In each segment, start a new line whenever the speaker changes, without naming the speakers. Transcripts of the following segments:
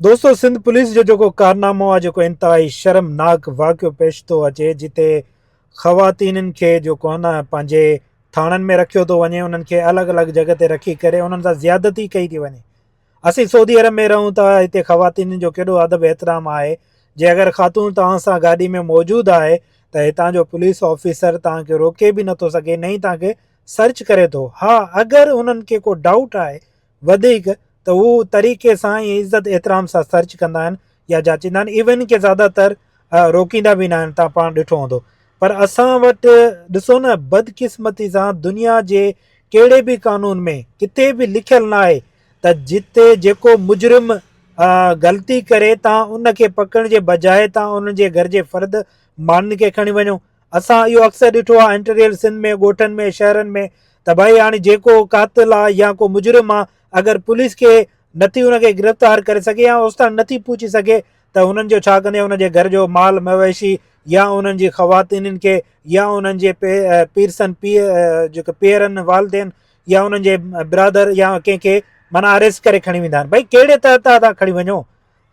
دوستو سنڌ پوليس جو جيڪو ڪارنامو آهي جيڪو انتهائي شرمناڪ واقعو پيش ٿو اچي جتي خواتينن کي جيڪو آهي نه پنهنجي ٿاڻن ۾ رکيو ٿو وڃي انهن کي الڳ الڳ جڳهه تي رکي ڪري انهن سان زيادتي ڪئي ٿي وڃي اسين سعودي عرب ۾ رهون ٿا هتي خواتينن جو ڪيڏو ادب احترام آهي جي اگر خاتون توهان سان گاڏي ۾ موجود آهي ته هتان جو پوليس آفيسر توهان کي روڪي به نٿو سگهي نه ئي توهان کي سرچ ڪري ٿو ها اگر انهن کي ڪو ڊائوٽ آهي وڌيڪ ته هو طريقي سان ۽ عزت احترام سان سرچ ڪندا آهن يا جاچيندا آهن ايون ڪي زياده تر روڪيندا به نه آهن تان پاڻ ڏٺو هوندو پر اسان وٽ ڏسو نه بدقسمتي سان دنيا جي ڪهڙي به قانون ۾ ڪٿي به لکيل نه آهي ته جتي جيڪو مجرم غلطي ڪري تان ان کي پڪڙڻ جي بجاء تان ان جي گهر جي فرد ماڻهن کي کڻي وڃو اسان اهو اڪثر ڏٺو آهي انٽريل سنڌ ۾ ڳوٺن ۾ شهرن ۾ ته ڀائي هاڻي جيڪو قاتل آهي يا ڪو مجرم آهي اگر پوليس کي نٿي ان کي گرفتار ڪري سگهي يا اوستان نٿي پهچي سگهي ته انهن جو ڇا ڪندي ان جي گهر جو مال مويشي يا انهن جي خواتينن کي يا انهن جي پيرسن پيء جيڪي پيئرن والدين يا انهن جي برادر يا ڪنهن کي معنيٰ اريسٽ ڪري کڻي ويندا آهن ڀائي ڪهڙي تحت تان کڻي وڃو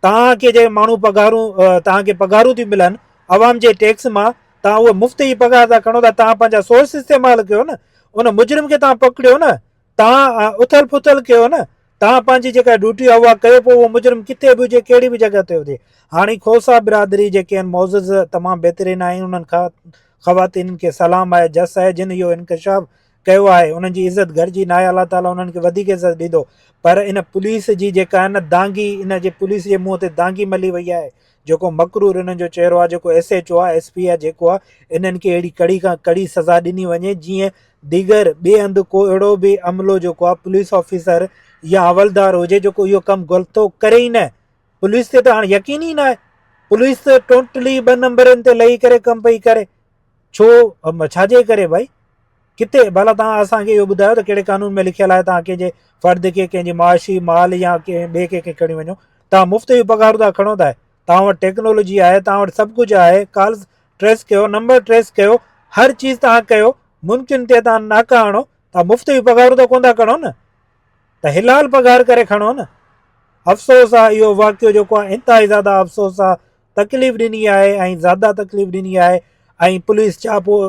توهان کي جيڪي ماڻهو پگهارون توهان کي پگهارون ٿيون ملن عوام جي ٽيڪس مان توهان اهي مفت جي پگهار ٿا کڻو ته توهان پنهنجا سورس استعمال ڪيو نه ان مجرم کي توهان پڪڙيو نه توهان اٿل پٿل ڪيو نه توهان پنهنجي جيڪا ڊيوٽي آهي اها ڪيو پوء اهو مجرم ڪٿي به هجي ڪهڙي به جڳهه تي هجي هاڻي کوسا برادري جيڪي آهن معزز تمام بهترين آهن انهن کان خواتين کي سلام آهي جس آهي جن اهو انڪشاف ڪيو آهي انهن جي عزت گهٽجي ناهي الله تعالي انهن کي وڌيڪ عزت ڏيندو پر ان پوليس جي جيڪا آهي نه دانگي ان جي پوليس جي منهن تي دانگي ملي وئي آهي جيڪو مڪرور انهن جو چهرو آهي جيڪو ايس ايڇ او آهي ايس پي آهي جيڪو آهي انهن کي اهڙي ڪڙي کان ڪڙي سزا ڏني وڃي جيئن ديگر ٻئي هنڌ ڪو اهڙو به عملو جيڪو آهي پوليس آفيسر يا حوالدار هجي جيڪو اهو ڪم غلطو ڪري ئي نه پوليس تي ته هاڻي يقين ئي ناهي پوليس ته ٽوٽلي ٻه نمبرن تي لهي ڪري ڪم پئي ڪري ڇو ڇا جي ڪري ڀائي ڪٿي ڀلا توهان اسان کي اهو ٻڌايو ته ڪهڙي قانون ۾ لکيل آهي توهان ڪنهن جي فرد کي ڪنهن جي معاشي مال يا ڪنهن ٻئي کي کي کڻي وڃو توهان مفت جون پگهارون ٿا کڻو ٿا توهان وٽ ٽيڪنالاجي آهي توهان وٽ سڀ ڪجهه آهي ڪالز ٽريس ڪيو نمبر ٽريس ڪيو هر چيز توهان ڪيو ممڪن تي توهان ناڪا هڻو توهان مفت جون پگهارون ته ڪونه ٿا کڻو نه ته حلال پگهار ڪري کڻو نه افسوس آهي اهو واقعو جيڪو آهي انتهائي زياده افسوس آهي تڪليف ڏني آهي ۽ زياده تڪليف ڏني آهي ۽ پوليس ڇا پوء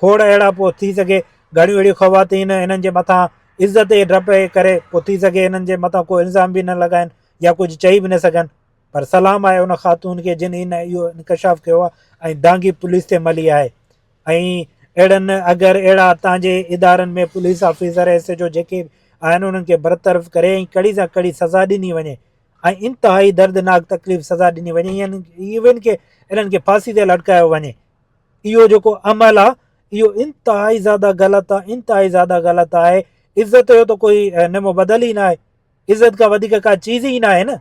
کوڙ اهڙا پوء ٿي سگهي گهڻيون اهڙيون خواتين انهن جي مٿان عزت جي ڊپ جي ڪري پوء ٿي سگهي انهن جي مٿان ڪو الزام به نه لڳائن يا ڪجهه چئي به نه سگهن پر سلام آهي ان خاتون کي جن ان اهو انڪشاف ڪيو آهي ۽ دانگي پوليس تي ملي آهي ۽ اهڙن اگر اهڙا تان جي ادارن ۾ police officer S H O جيڪي آهن انهن کي برطرف ڪري ۽ ڪڙي سان ڪڙي سزا ڏني وڃي ۽ انتهائي دردناڪ تڪليف سزا ڏني وڃي ايون ڪي انهن کي ڦاسي تي لٽڪايو وڃي اهو جيڪو عمل آ اهو انتهائي زياده غلط آ انتهائي زياده غلط آهي عزت جو ته ڪوئي نمو بدل ئي نه آهي عزت کان وڌيڪ ڪا چيز ئي نه آهي نه.